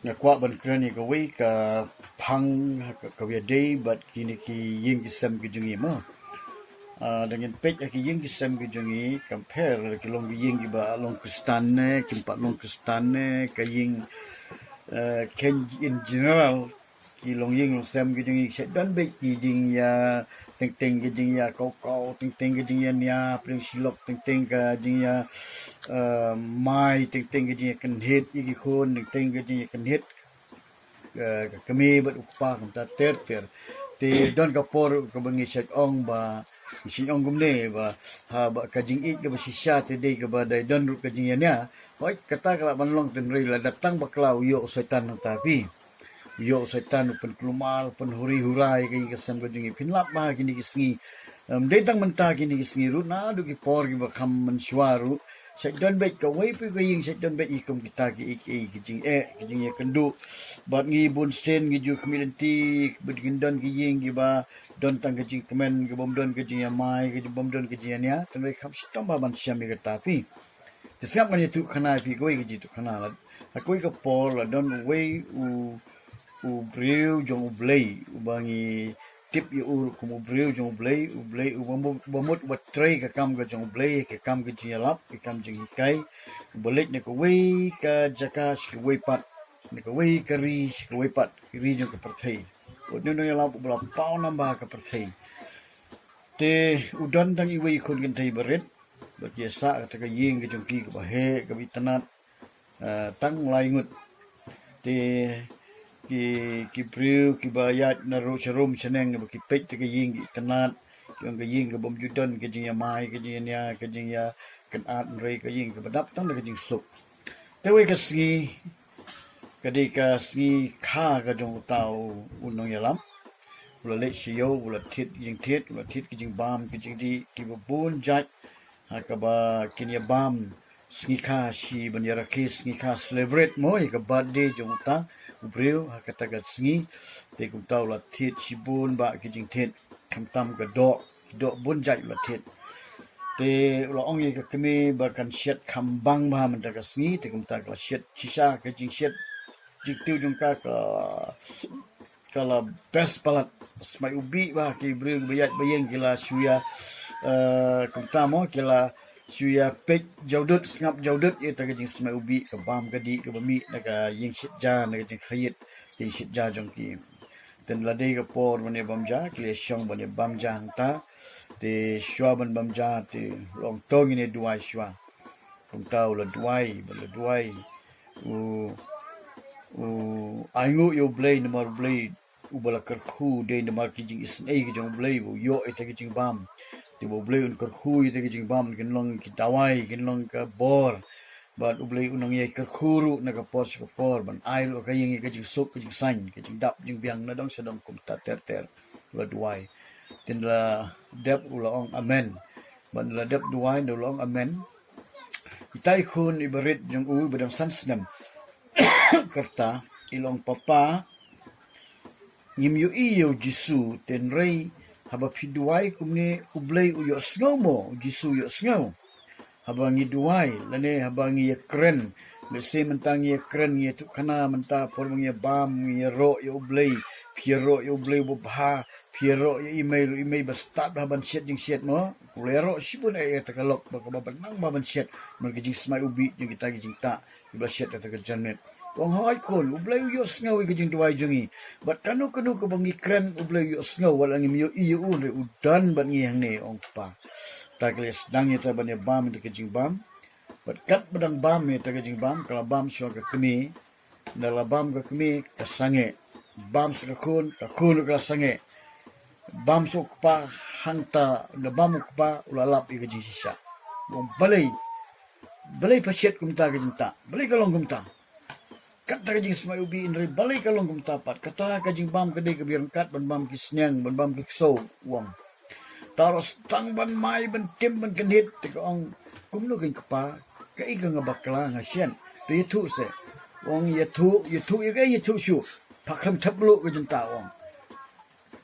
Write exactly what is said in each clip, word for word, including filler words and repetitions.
Nga kwah ban kren ïa kawei ka phang ka, ka ïadei bad kine ki ïing ki sem ki jong ngi mo. Ah, da ngin peit ha ki ïing ki sem ki jong ngi, compare la ki long ki ïing kiba long Khristan ne, kim pat long Khristan ne, ka ïing, eh, ken in general, ki long ïing long sem ki jong ngi, ki shait don beit ki jingïa teng teng, ki jingïa kaw kaw teng teng, ki jingïa nia pdeng shilok teng teng, ka jingïa, eh, mai teng teng, ki jingïa kynhit ïa ki khun teng teng, ki jingïa kynhit, eh, ka kmie bad u kpa kumta ter ter. Te don ka por kaba ngi shait ong ba, ngi shait ong kumne ba, haba ka jingïeit kaba shisha te dei kaba dei don ruh ka jingïa nia. Hooid, kata ka lah ban long, tynrai lada tang bakla u ïoh u Soitan nangta phi. U ïoh u Soitan u pynkulmar, u pynhuri hurai ka ïing ka sem ka jong ngi. Phin lap ba ha kine ki sngi, em, dei tang mynta kine ki sngi ruh, naduh ki por kiba kham mynshuwa ruh, shait don beit kawei pa kawei ka ïing, shait don beit ïa kum kita ki, ki, ki jingeh, ki jingïakynduh. Bad ngi bunsien ngi ju khmih lynti, bad ngin don ki ïing kiba don tang ka jingkmen, ki bym don ka jingïamai, ki bym don ka jingïania, tynrai kham shitom ba ban shem ïa kata phi. Te sngap, ngan ïathuh khana ïa phi kawei ka jingïathuh khana. La, ha kawei ka por la don uwei u, u briew jong U Blei, uba ngi tip ïa u ruh kum u briew jong U Blei, U Blei uba mut, uba mut uba trei ka kam ka jong U Blei, ka kam ka jingïalap, ka kam jinghikai, uba leit na kawei ka jaka sha kawei pat, na kawei ka ri sha kawei pat, ka ri jong ka pyrthei. Uba nongïalap uba la paw namar ka pyrthei. Te u don tang iwei i khun kynthei barit, bad ki sah kata ka ïing ka jong ki kaba heh, kaba itynnad, eh, tang lai ngut. Te ki, ki briew kiba ïaid na ru sharum shaneng, ba ki peit te ka ïing ka itynnad, ki ong ka ïing ka bym ju don ka jingïamai, ka jingïania, ka jingïakynad, hynrei ka ïing kaba dap tang da ka jingsuk. Te wei ka sngi, ka dei ka sngi kha ka jong uta u, u nongïalam. U la leit sha ïew, u la thied jingthied, u la thied ki jingbam ki jingdih kiba bun jait, ha kaba kin ïa bam sngi kha, shi ban ïa rakhe sngi kha, celebrate mo ïa ka birthday jong uta u briew ha kata ka sngi. Te kumta u la thied shibun bah ki jingthied, khamtam ka doh, ki doh bun jait u la thied. Te u la ong ïa ka kmie ba kan shet kham bang bha mynta ka sngi, te kumta ka la shet shisha ka jingshet, jingtiew jong ka, ka, ka la best palat. Smai u bih bha, ki briew ba ïaid ba ïeng ki la shu ïa, eh, kumta mo, ki la shu ïa peit jawdut, sngap jawdut ïa kata ka jingsmai u bih, ka bam ka dih kaba mih na ka ïing shet ja, na ka jingkhriat, ïing shet ja jong ki. Te la dei ka por ban ïa bam ja, ki la shong ban ïa bam ja hangta. Te shuwa ban bam ja te u la ong to ngin ïa duwai shuwa. Kumta u la duwai, ba la duwai, u, u ainguh ïa U Blei, namar U Blei uba la kyrkhu, dei namar ki jingisynei ki jong U Blei ba u ïoh ïa kata ka jingbam. Te ba U Blei un kyrkhu ïa kata ka jingbam, kin long ki dawai, kin long ka bor. Bad U Blei un nang ïai kyrkhu ruh na ka por sha ka por, ban ai ruh ka ïing ïa ka jingsuk ka jingsain, ka jingdap jingbiang nadong shadong kumta ter ter. U la duwai. Te ynda la dep u la ong amen. Bad ynda la dep duwai ynda u la ong amen, itai i khun iba rit jong u iba dang san snem ka rta, i la ong, Papa, ngim ïohi ïa U Jisu, te hynrei haba phi duwai kumne U Blei u ïohsngew mo, U Jisu u ïohsngew. Haba ngi duwai, lane haba ngi ïakren, lehse mynta ngi ïakren, ngi ïathuhkhana mynta, por ba ngi ïabam, ngi ïaroh ïa U Blei, phi ïaroh ïa U Blei uba bha, phi ïaroh ïa i mei ruh, i mei ba stad bha ban shet jingshet mo. U la ïaroh shibun ïa kata ka lok ba kaba bynang bha ban shet, namar ka jingsmai u bih jong kita ki jingtah kiba la shet ha kata ka janmiet. U ong, hooid khun, U Blei u ïohsngew ïa ka jingduwai jong ngi. Bad kano kano kaba ngi kren U Blei u ïohsngew, wat la ngim ïohi ïa u, hynrei u don bad ngi hangne, ong kpa. Te ki la sdang ïa kata ban ïabam ïa ka jingbam. Bad katba dang bam ïa kata ka jingbam, ka la bam shuwa ka kmie. Ynda la bam ka kmie, ka sangeh. Bam shuwa ka khun, ka khun ruh ka la sangeh. Bam shuwa u kpa, hangta ynda bam u kpa u la lap ïa ka jingshisha. U ong, balei, balei pha shet kumta ka jingtah, balei ka long kumta? Kata ka jingsmai u bih, hynrei balei ka long kumta pat? Kata ka jingbam ka dei kaba ryngkat ban bam ki sniang, ban bam ki ksew, u ong. Te u la sdang ban mai, ban tim, ban kynhit, te ka ong, kumno kein kpa, kaei ka nga bakla nga shet? Te ïathuh seh. U ong, ïathuh, ïathuh ïa kaei, ïathuh shuh. Pha khlem thep mluh ka jingtah, u ong.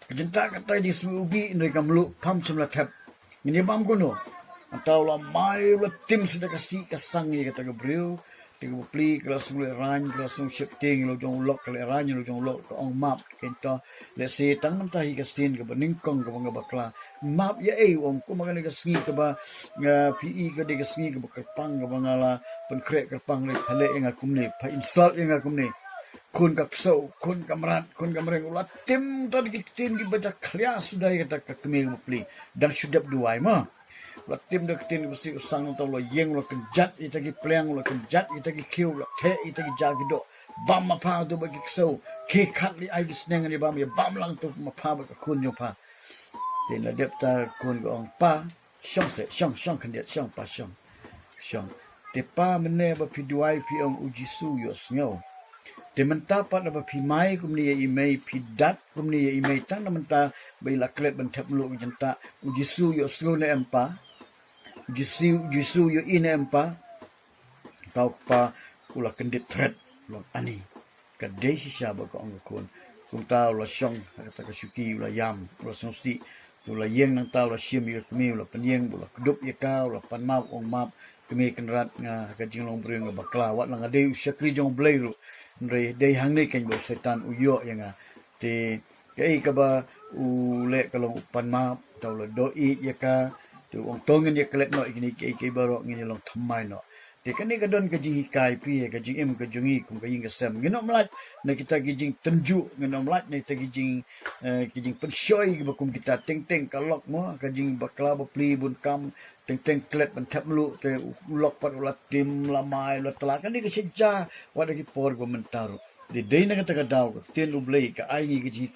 Ka jingtah kata ka jingsmai u bih, hynrei ka mluh pham shym la thep. Ngin ïabam kumno? Hangta u la mai, u la tim sha da ka sih ka sang ïa kata ka briew. Te kaba pli ka la sngewlehraiñ, ka la sngewsheptieng ïa la jong u lok, ka lehraiñ ïa la jong u lok, ka ong map. Kynta lehse tang mynta hi ka sien kaba nyngkong kaba nga bakla. Map ïa ei, u ong, kumba kane ka sngi kaba nga phi i ka dei ka sngi kaba kyrpang kaba nga la pynkhreh kyrpang leh, pha leh ïa nga kumne, pha insult ïa nga kumne. Khun ka ksew, khun ka mrad, khun ka mreng, u la tim tang da ki ktien kiba da khlia suda ïa kata ka kmie kaba pli. Dang shu dep duwai ma. U la tim da ktien ba sih u sang, nangta u la ïeng, u la kynjat ïa kita ki pliang, u la kynjat ïa kita ki khiew, u la theh ïa kita ki ja ki doh. Bam ma pha tu bad ki ksew. Khie khat lei ai ki sneng, ïa bam, ïa bam lang tu ma pha bad ka khun jong pha. Te la dep ta ka khun ka ong, pa, shong seh, shong, shong khyndiat, shong pa, shong. Shong. Te pa, mynne ba phi duwai phi ong U Jisu ïohsngew. Te mynta pat ba phi mai kumne ïa i mei, phi dat kumne ïa i mei tang na mynta ba i la klet ban thep mluh ka jingtah. U Jisu ïohsngew ne em pa? U Jisu, U Jisu ïohi ne em pa? Uta u kpa u la kyndit thret, u la ong, ani, ka dei shisha ba ka ong ka khun. Kumta u la shong ha kata ka shuki, u la ïam, u la sngewsih. U la ïeng, nangta u la shim ïa ka kmie, u la pynïeng, u la kdup ïa ka, u la pan map, u ong, map Kmie Kynrad, nga ha ka jinglong briew nga bakla, wat la nga dei u shakri jong U Blei ruh, hynrei dei hangne keiñ ba u Soitan u ïoh ïa nga. Te kaei kaba u leh ka long u pan map, te u la doh ïeit ïa ka. Te u ong, to ngin ïa klet noh ïa kine kiei kiei baroh, ngin ïa long thymmai noh. Te kane ka don ka jinghikai phi ha ka jingim ka jong ngi kum ka ïing ka sem. Ngin ym lait na kita ki jingtynjuh, ngin ym lait na kita ki jing, eh, ki jingpynshoi kiba kum kita. Teng teng ka lok mo, ka jingbakla bapli bun kam, teng teng klet ban thep mluh, te u lok pat u la tim, la mai, la tla. Kane ka shisha wat ha ki por kiba mynta ruh. Te dei na kata ka daw ka ktien U Blei ka ai ngi ka jing